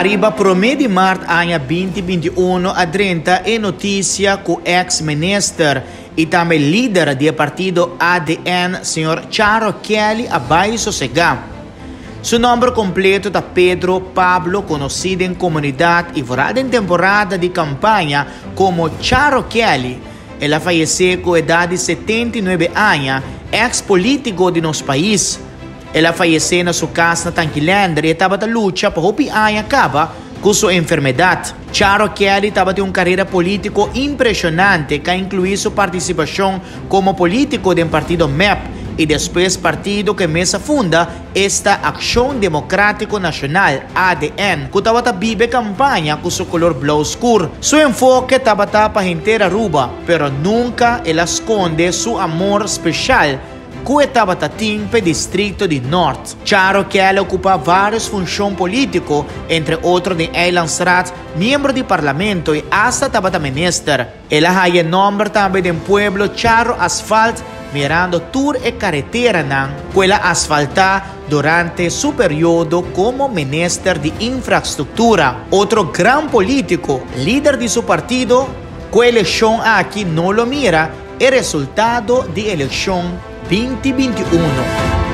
Ariba prome di maart aña 2021 a drenta e noticia cu ex-minister y tambe lider di e partido ADN, señor Charo Kelly a bay sosega. Su nomber completo ta Pedro Pablo, conoci den comunidad y vooral den temporada di campaña como Charo Kelly. El a fayece cu edad di 79 aña, ex-politico di nos pais. El a fayece na su cas na Tanki Leendert y tabata lucha pa hopi aña caba cu su enfermedad. Charo Kelly tabatin un carera politico impresionante cu a inclui su participacion como politico den partido MEP y despues partido cu e mes a funda, esta Accion Democratico Nacional, ADN, cu tabata biba campaña cu su color blauw oscuro. Su enfoke tabata pa henter Aruba, pero nunca el a sconde su amor special cu e tabata tin p'e districto di Noord. Charo Kelly a ocupa varios funcion politico, entre otro den Eilandsraad, miembro di parlamento y hasta tabata minister. El a haya nomber tambe den pueblo Charo Asfalt, mirando tur e careteranan cu el a asfalta durante su periodo como minister di infrastructura. Otro gran politico, lider di su partido, cu eleccion aki no lo mira e resultado di eleccion 2021.